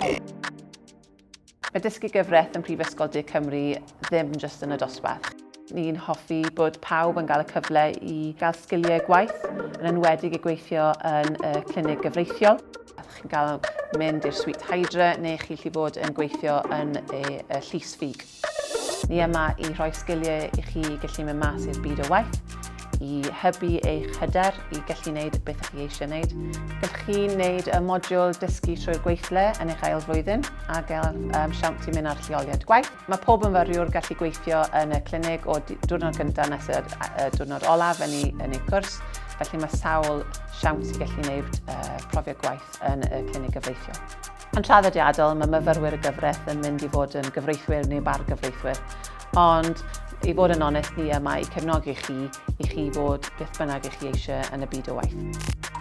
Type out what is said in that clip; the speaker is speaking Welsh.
Mae dysgu gyfraith yn Prifysgol De Cymru ddim jyst yn y dosbarth. Ni'n hoffi bod pawb yn cael y cyfle i gael sgiliau gwaith, yn enwedig i gweithio yn y clinig gyfreithiol. Chi'n cael mynd i'r Sweet Hydra neu chi allu fod yn gweithio yn y, y llys ffug. Ni yma i rhoi sgiliau i chi gallu mynd mas i'r byd o waith, i hybu eich hyder, i gallu wneud beth ych chi eisiau wneud. Gallwch chi wneud y modiwl dysgu trwy'r gweithle yn eich ail flwyddyn a gael um, siawns i mynd ar lleoliad gwaith. Mae pob myfyriwr gallu gweithio yn y clinig o diwrnod gyntaf nes y, y diwrnod olaf yn ei, yn ei cwrs, felly mae sawl siawns i gallu wneud uh, profiad gwaith yn y clinig gyfreithiol. Yn traddodiadol, mae myfyrwyr y gyfraith yn mynd i fod yn gyfreithwyr neu bargyfreithwyr, ond i fod yn onest, ni yma i cefnogi chi, i chi fod beth bynnag i chi eisiau yn y byd o waith.